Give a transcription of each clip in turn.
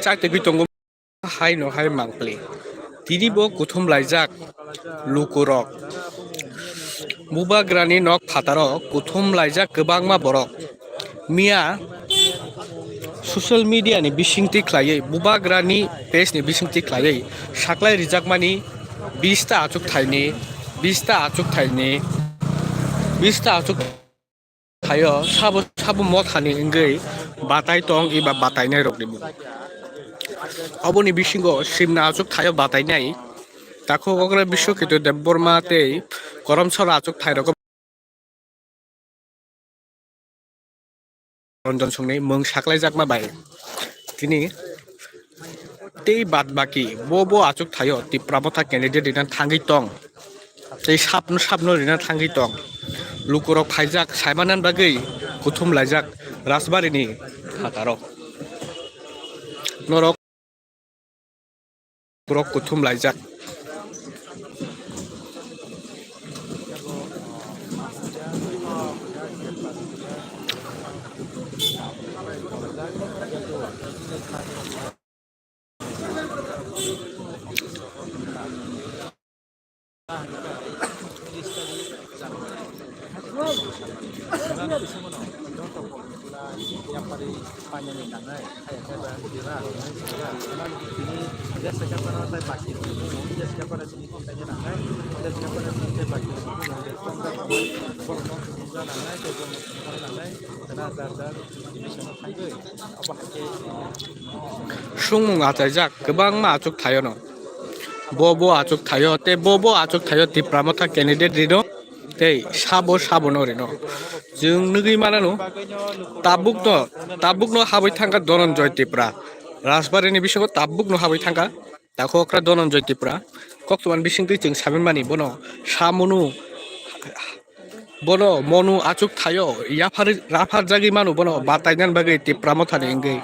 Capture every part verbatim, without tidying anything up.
chak tegwi tongo. Haino hai mangpli. Tini bo kuthum laijak lukurok. Bubagrani nok phataro kuthum laijak kwbangma borok. Miya social media ni bisingtwi khlaiwi, Bubagrani page ni bisingtwi khlaiwi saklai rijakmani bista achuk thaini, bista achuk thaini, bista achuk thaio sabo sabo mothani wngwi batai tong eba batainai rokni mung. Oboni bisingo simna achuk thaio batainai takhuk okra Biswaketu Debbarma tei Korom Sora achuk thai rok Ranjan Songni mung saklaijakma bai tini tei bad baki bo bo achuk thaio Tipra Motha candidate rina thangwi tong. Tei sapno sapno rina thangwi tong. Lukurok phaijak saimanan bagwi kuthum laijak Rajbarini phataro. Norok borok kuthum laijak. Sungmung achaijak kwbangma achuk thaio no. Bo bo achuk thaio, tei bo bo achuk thaio Tipra Motha candidate rino, tei sabo sabo no rino. Chwng nugwi manano, tabuk no, tabuk no habwi thangkha Dhananjay Tripura. Rajbari ni bisingo tabuk no habwi thangkha. Takhokra Dhananjay Tripura. Koktwmani bisingtwi chwng sabi mani bono samunu Bono monu achuk thaio, yaphar, raphar jagwi manu bono batainan bagwi Tipra Mothani wngwi.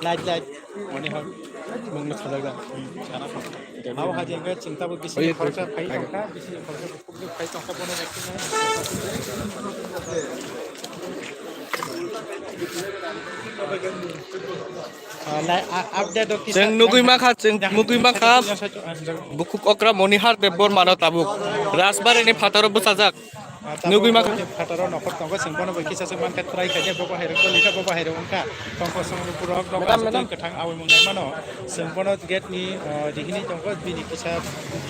Light, light. Moni hor. Mungno sajak da. Abo hai jengke chwng tabuk bisi khoroksa phai tongkha, bisi khoroksa buphukjwk phai tongkha bono bai. Ah, lai, a-, update o kisa. Chwng nugwi mankha, chwng nugwi mankha. Bukhuk okra Monihar Debbarmano tabuk Rajbari ni phataro bwchajak. Nugwi mankha. Phataro nokhor tongo, chwng bono bai kisa se mankha, try khaide, bobo hairok tongkha, bobo hairok wngkha. Tongkha song rok rok madam, madam. Kwthang aboi mung naimano. Chwng bono gate ni, ah, dihini tongo, bini kisa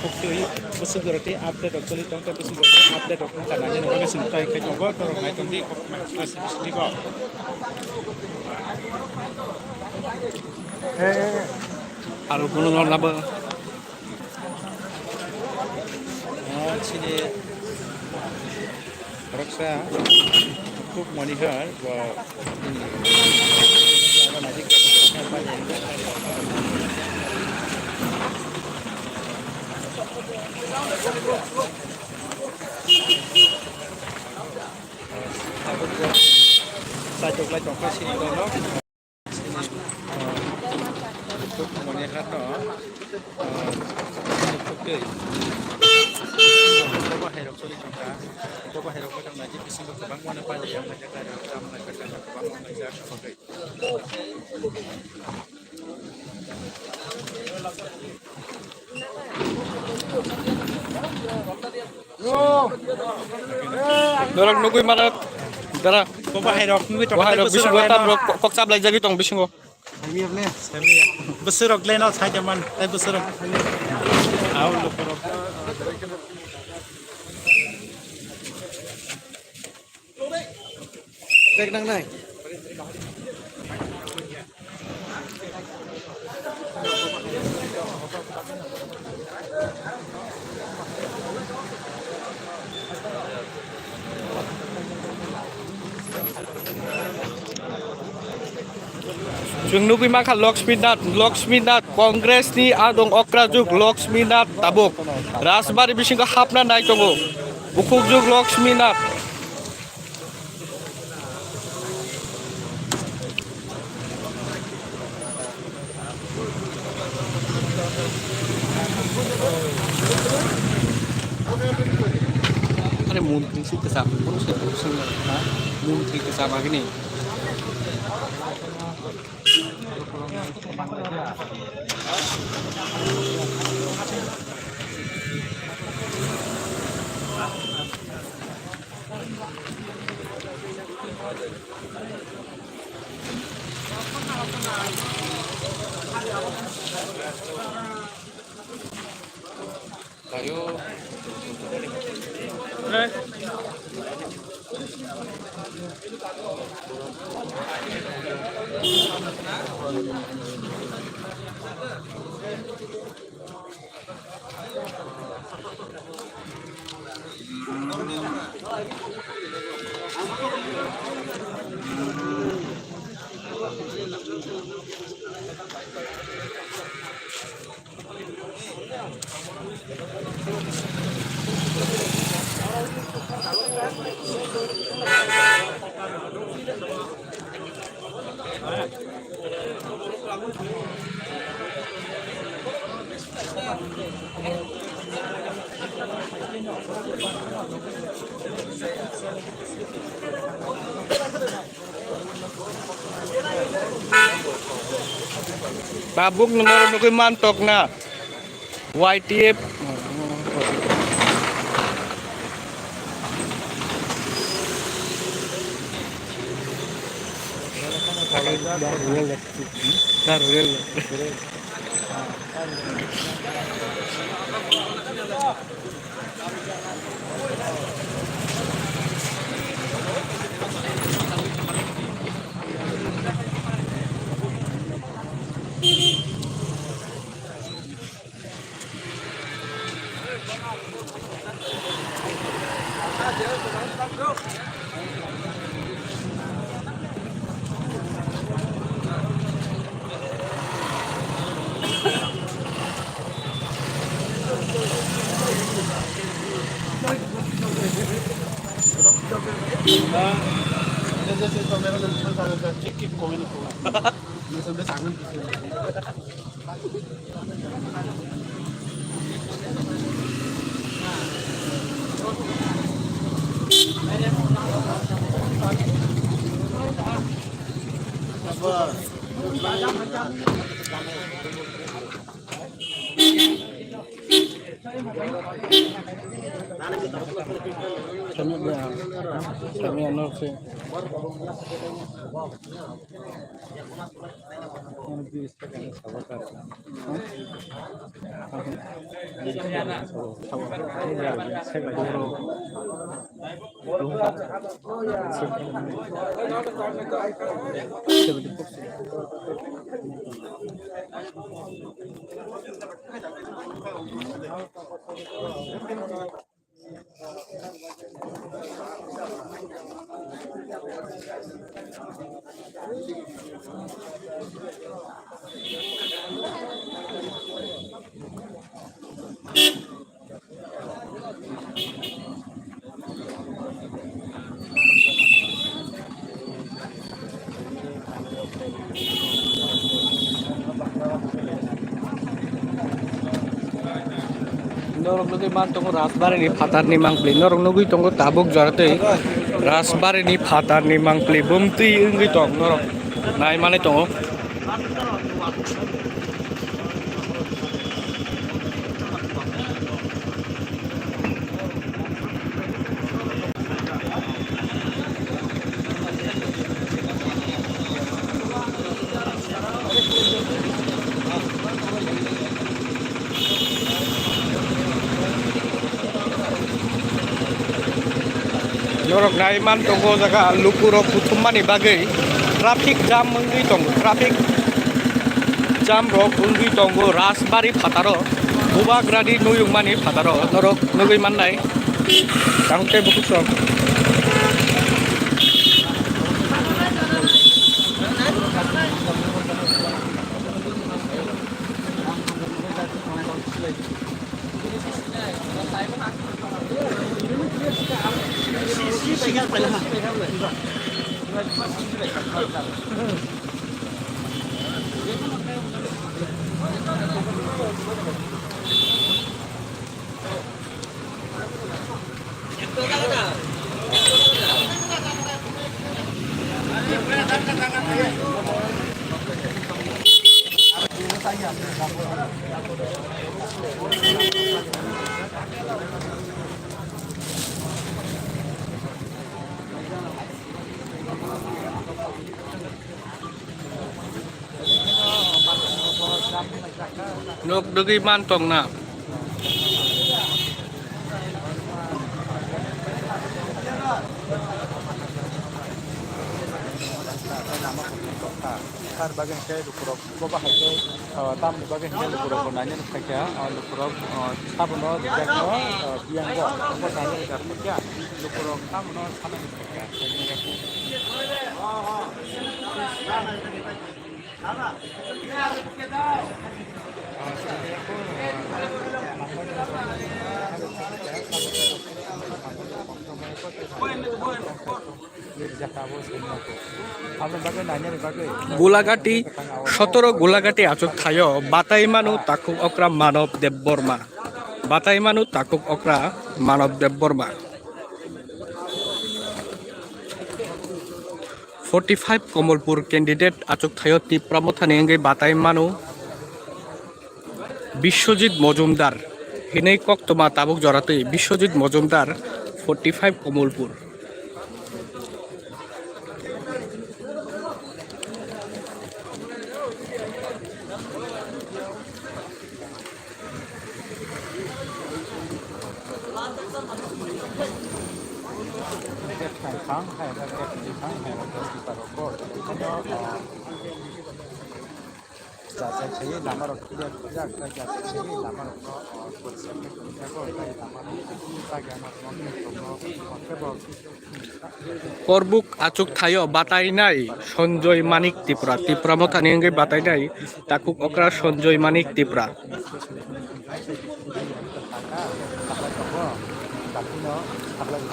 phuktwi bwswk joroti update rok choli tongkha, bwswk joroti update rok wngkha, nangya nangya chwng try khai tongo, norok nai tongdi, kok ma, ma, sini bo. Aro bono nor labo. O chini khoroksa khuk moni hai bo tabuk bo chaitok lai tongkha chini borok. Chini, ah, Monihat no, ah, chini phuktwi. Bobo hairok choli tongkha. Bobo hairok bo tong naidi bisingo kwbangma no paijak, paijak, paijak, kwbangma paijak, kwbangma paijak. Norok nugwi mano, dara. Bo bahai rok nugwi tongkha, bahai rok bisingo tam rok kok, kok chap lai jagwi tong bisingo. Bwswk rok le no sai jaman, tai bwswk rok. Au lukurok. Bag nangnai. Chwng nugwi mankha Lakshmi Nath, Lakshmi Nath, Congress ni adong okra juk Lakshmi Nath tabuk Rajbari bisingo hapna nai tongo. Bukhuk juk Lakshmi Nath. Sik kwcham, borok se borok se wngya, ha? Mung thwi kwcham agini. Tabuk no norok nugwi mantok na. Y T F. Norok nugwi man tongo Rajbari ni phatar ni mangpli. Norok nugwi tongo tabuk jora tei Rajbari ni phatar ni mangpli. Bumtwi wngwi tong norok. Nai manwi tongo. Norok nai man tongo, o jaga lukurok kuthum mani bagwi traffic jam wngwi tongo, traffic jam rok wngwi tongo Rajbari phataro, Bubagrani nuyung mani phataro norok nugwi mannai. Tang tei bukhuk sok. Nok dugui man tong na. Sar bagwi hwnkhe lukurok bo bahai khe, ah, tamni bagwi hwnkhe lukurok bo nainani phaikha, ah, lukurok, ah, sabono rijak no, ah, biyango bo nainani rijak phaikha, lukurok sabono sanani phaikha. Gulagati, sotoro Gulagati achuk thaio batai manu takhuk okra Manob Debbarma. Batai manu takhuk okra Manob Debbarma. Forty five Komolpur candidate achuk thaio Tipra Mothani wngwi batai manu. Biswajit Mojumdar hinwi koktwma tabuk joratwi Biswajit Mojumdar, forty five Komolpur. Korbuk achuk thaio batainai Sanjoy Manik Tripura, Tipra Mothani wngwi batainai takhuk okra Sanjoy Manik Tripura.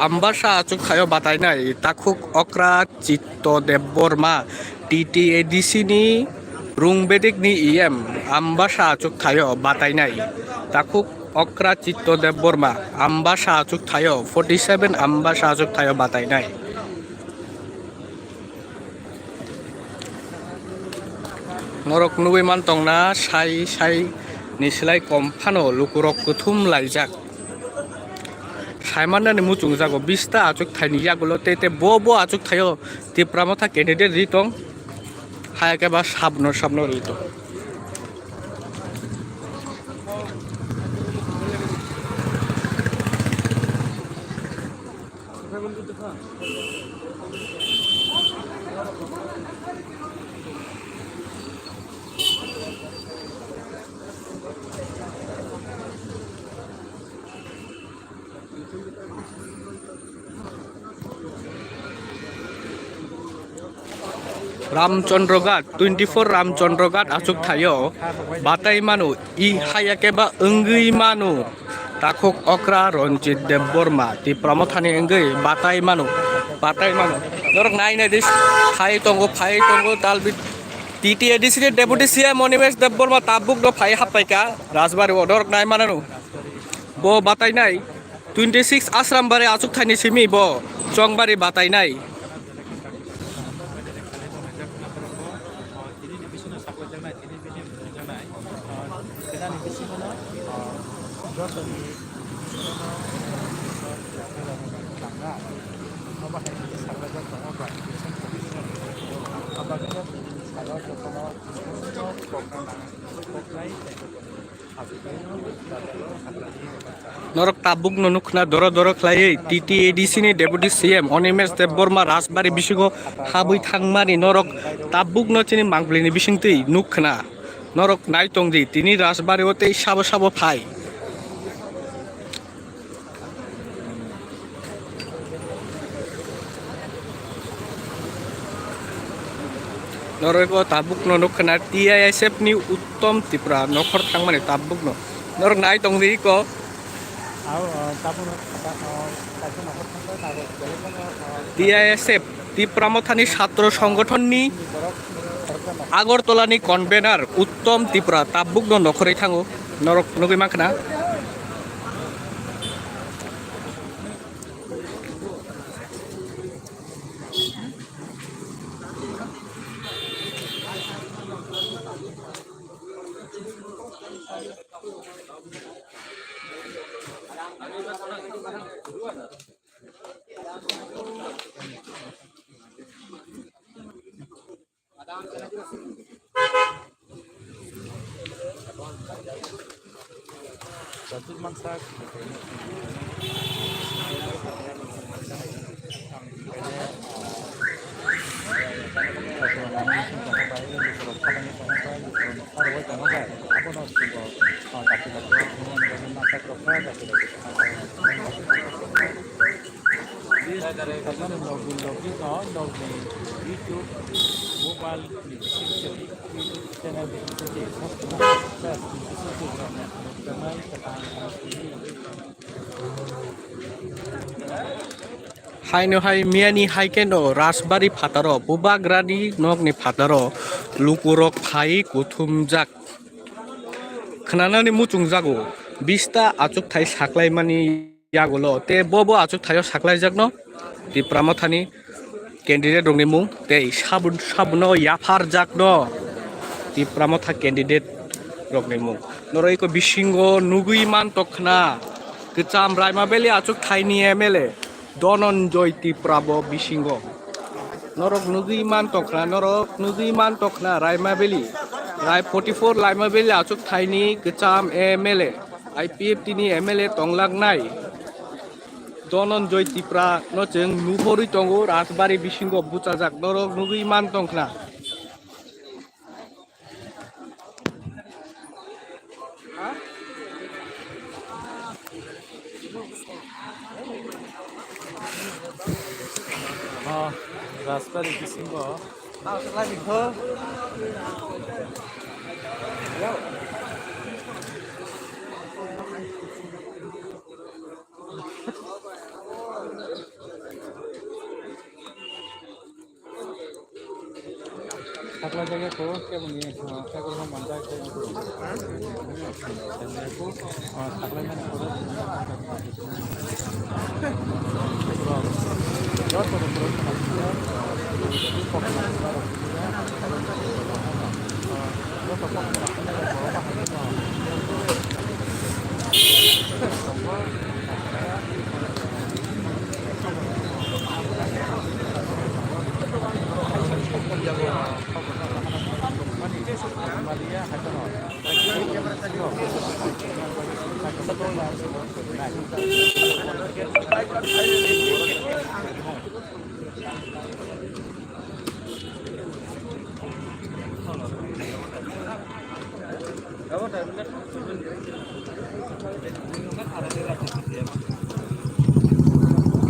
Ambasa achuk thaio batainai takhuk okra Chitto Debbarma, T T A D C ni Rung Bedik ni E M. Ambasa achuk thaio batainai takhuk okra Chitto Debbarma, Ambasa achuk thaio forty seven, Ambasa achuk thaio batainai. Norok nugui man tongna, sai sai ni slai kom phano lukurok kuthum laijak. Saimannani muchungjago bista achuk thaini yagulo tei tei bo bo achuk thaio Tipra Motha candidate ri tong. Hai khe ba sabno sabno ri tong. Ramchandra Ghat, twenty four Ramchandra Ghat achuk thaio batai manu, i haya khe ba wngwi manu. Takhuk okra Ranjit Debbarma, Tipra Mothani wngwi batai manu, batai manu. Norok nai nai dis, phai tongo, phai tongo, talbi T T A D C ni Deputy C M Animesh Debbarma tabuk no phai happaikha Rajbari o, norok nai mananu. Bo batai nai. Twenty six Asrambari achuk thaini simi bo Chongbari batai nai. Norok tabuk no nukna doro doro khlaiwi T T A D C ni Deputy C M Animesh Debbarma Rajbari bisingo habwi thangmani norok tabuk no chini mangpili ni bisingtwi nukkhna. Norok nai tongdi tini Rajbari o tei sabo sabo phai. Norok o tabuk no nukkhna T I S F ni Uttom Tripura nokhor thangmani tabuk no. Norok nai tongdi ko. T I S F Tipra Mothani Satro Songothon ni Agartala ni convener Uttom Tripura tabuk no nokhorwi thango. Norok nugwi mankha na. Nokni, nokni YouTube, mobile ni YouTube channel, subscribe. Haino hai miyani hai khe no Rajbari phataro, Bubagrani nokni phataro lukurok phai kuthumjak. Khnanani muchungjago, bista achukthai saklaimani yagulo, te bo bo achukthaio saklaijakno Tipra Mothani candidate rokni mung tei sabun sabuno yapharjakno Tipra Motha candidate rokni mung. Norok eko bisingo nugui mantok khna, kwcham Raima Valley achuk thaini M L A Dhananjay Tripura bo bisingo. Norok nugui mantok khna, norok nugui mantok khna Raima Valley, Rai forty four Raima Valley achuk thaini kwcham M L A, I P F T ni M L A tonglaknai Dhananjay Tripura no chwng nuhorwi tongo, Rajbari bisingo buchajak, norok nugui man tong khna. Ah, Rajbari bisingo. Sakla jaga ko, kebo ni, ah, kebo ni manjak ko. Ah, sakla mana ko.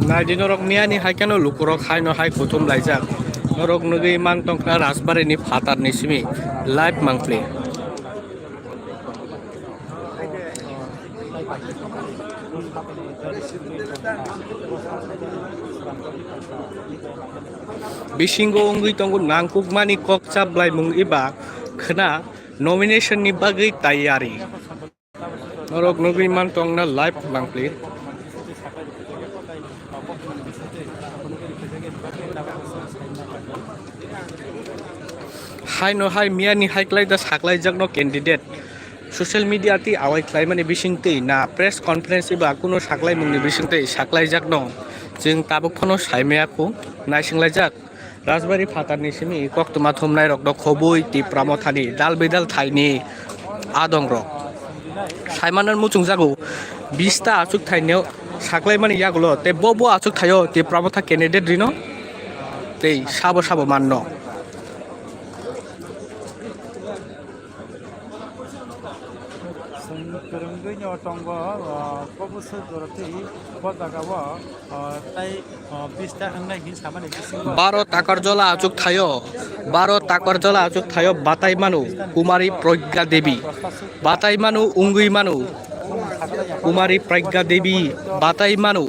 Naidi norok miyani hai kheno lukurok haino hai kuthum laijak. Norok nugui mang tongkha Rajbari ni phatar ni simi live mangpli. Bisingo wngwi tongo nangkukmani kok chap blaimung eba khwna nomination ni bagwi tayari. Norok nugwi man tongna live mangpli. Haino hai miyani hai khlai da saklaijakno candidate. Social media tei awai khlaimani bisingtwi na press conference eba kuno saklaimungni bisingtwi saklaijakno chwng tabuk phano saimaya kho naisinglaijak. Rajbari phatarni simi koktwma thumnairokno khobwi Tipra Mothani dal bidal thaini adongrok. Saimanano muchungjago, bista achuk thaino saklaimani yagulo, tei bo bo achuk thaio Tipra Motha candidate rino, tei sabo sabo manno. Chwng kwrwngwi no tongo, o, kobuswk jorotwi bo jagao, o, tei, o, bista wngnai hinwi samani bisingo. Baro Takarjola achuk thaio, Baro Takarjola achuk thaio batai manu Kumari Pragya Devi, batai manu wngwi manu Kumari Pragya Devi, batai manu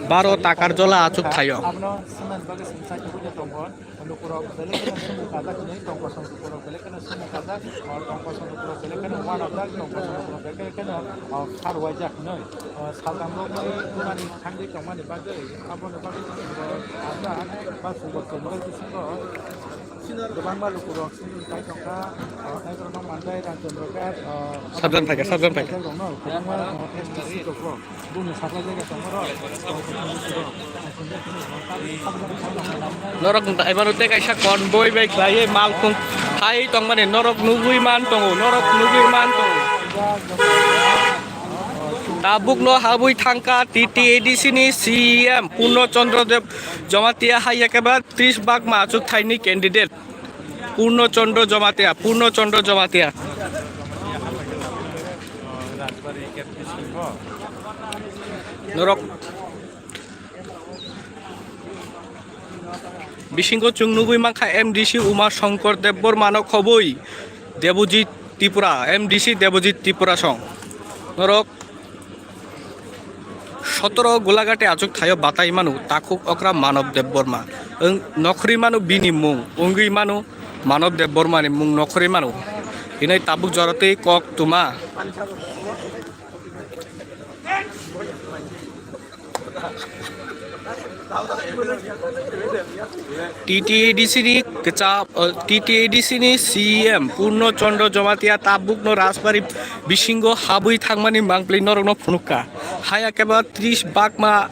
Baro Takarjola achuk thaio. Abono swnamni bagwi chwng chaithugwi tongo. Lukurok belai kheno sumung kajak hinwi tongkosong lukurok belai kheno sumung kajak, o tongkosong lukurok belai kheno uanajak, tongkosong lukurok belai kheno, o, kharwaijak hinwi, o, saltamrokni thumani thangwi tongmani bagwi, aboni bagwi chwng bo kajak ba chwng bo chwng bai bisingo. Kwbangma lukurok chini tai tongkha, ah, tai borokno manjai Ramchandra Ghat, ah, Sabdan phaikha, sabdan phaikha. Rokno kwbangma, ah, S T C rokbo buini saklai jaga tongmorok. Norok wngkha, ebono tei kaisa convoy bai khlaiwi malkhung phai tongmani norok nugwi man tongo, norok nugwi man tongo. Tabukno habwi thangkha T T A D C ni C E M Purno Chandra Deb Jamatia, hai ekeba tris bak ma achuk thaini candidate. Purno Chandra Jamatia, Purno Chandra Jamatia. Norok bisingo chwng nugwi mankha M D C Uma Shankar Debbarmano khobwi Debojit Tripura, M D C Debojit Tripura song. Norok sotoro Golaghate achuk thaio batai manu takhuk okra Manob Debbarma. Wng nokhri manu bini mung, wngwi manu Manob Debbarma ni mung nokhri manu. Hinai tabuk joratwi kok tuma. T T A D C ni kwchap, uh, T T A D C ni C E M Purno Chandra Jamatia tabukno Rajbari bisingo habwi thangmani mangpli norokno phunukha. Haya keba tris bakma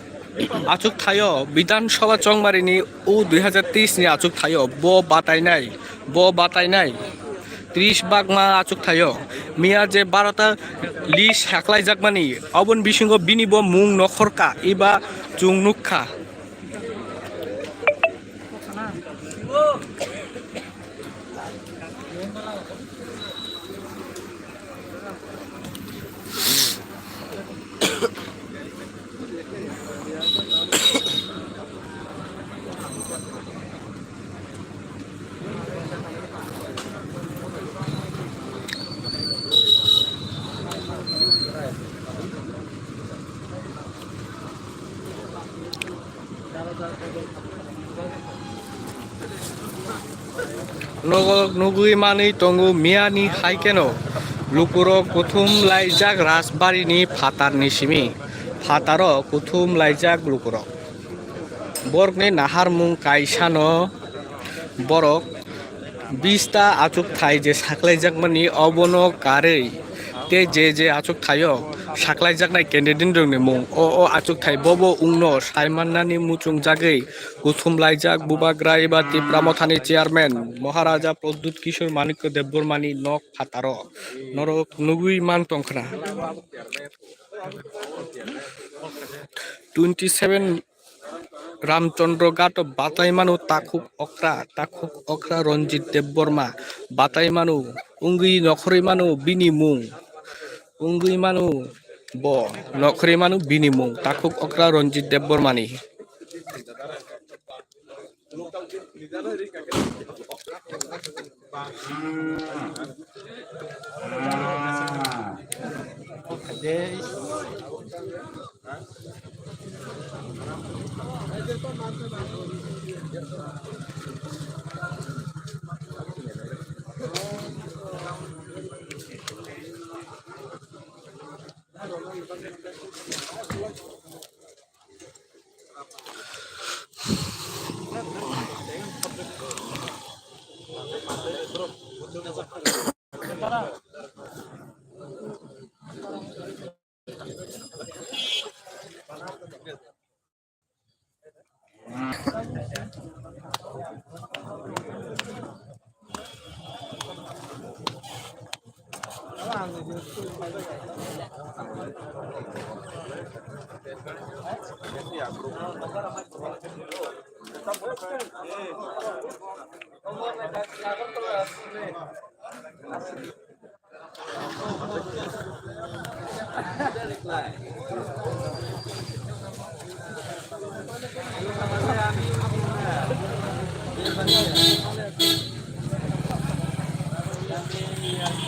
achuk thaio Bidhan Sabha Chongmari ni o dui hajar teis ni achuk thaio bo batainai. Bo batainai tris bakma achuk thaio. Miya je barota list saklaijakmani, oboni bisingo bini bo mung nokhorkha, eba chwng nukha. Nogo nugwi manwi tongo miyani hai kheno lukurok kuthum laijak Rajbari ni phatar ni simi. Phataro kuthum laijak lukurok. Borokni naharmung kaisano borok bista achukthai je saklaijakmani obono karwi tei je je achukthai o saklaijaknai candidate rokni mung o, o achukthai bobo wngno saimannani muchungjagwi kuthum laijak Bubagra eba Tipra Mothani chairman Maharaja Pradyut Kishore Manikya Debbarmani nok phataro norok nugwi man tongkhna. Twenty seven Ramchandra Ghato batai mano takhuk okra, takhuk okra Ranjit Debbarma batai mano, wngwi nokhorwi mano bini mung, wngwi mano bo nokhorwi mano bini mung, takhuk okra Ranjit Debbarmani.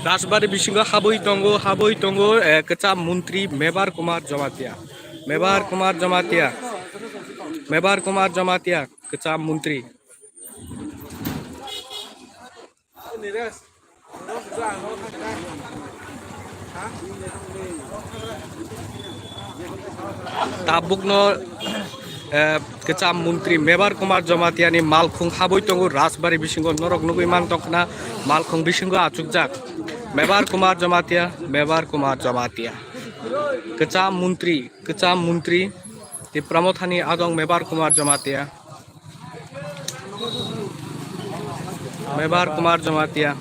Rajbari bisingo habwi tongo, habwi tongo, eh, kwcham montri Mebar Kumar Jamatia. Mebar Kumar Jamatia. Mebar Kumar Jamatia, kwcham montri. Tabukno Eh, kwcham montri Mebar Kumar Jamatia ni malkhung habwi tongo Rajbari bisingo, norok nugwi man tongkhna malkhung bisingo achukjak Mebar Kumar Jamatia, Mebar Kumar Jamatia. Kwcham montri, kwcham montri Tipra Mothani adong Mebar Kumar Jamatia. Mebar Kumar Jamatia.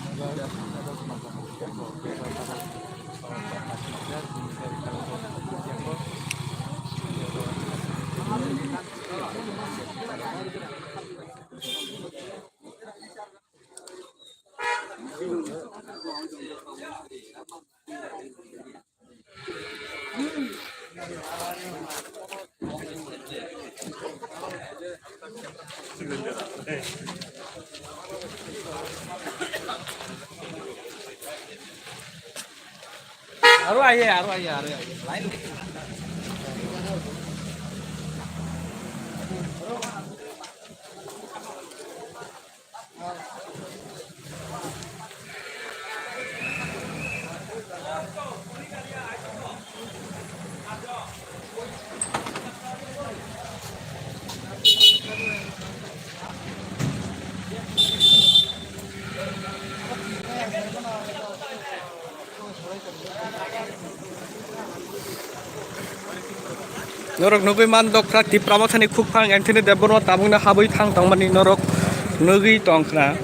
Aro aye, aro aye, aro aye. Line. Norok nugwi man dokra Tipra Mothani khukphang Anthony Debbarma tabukno habwi thang tongmani norok nugwi tongkhna.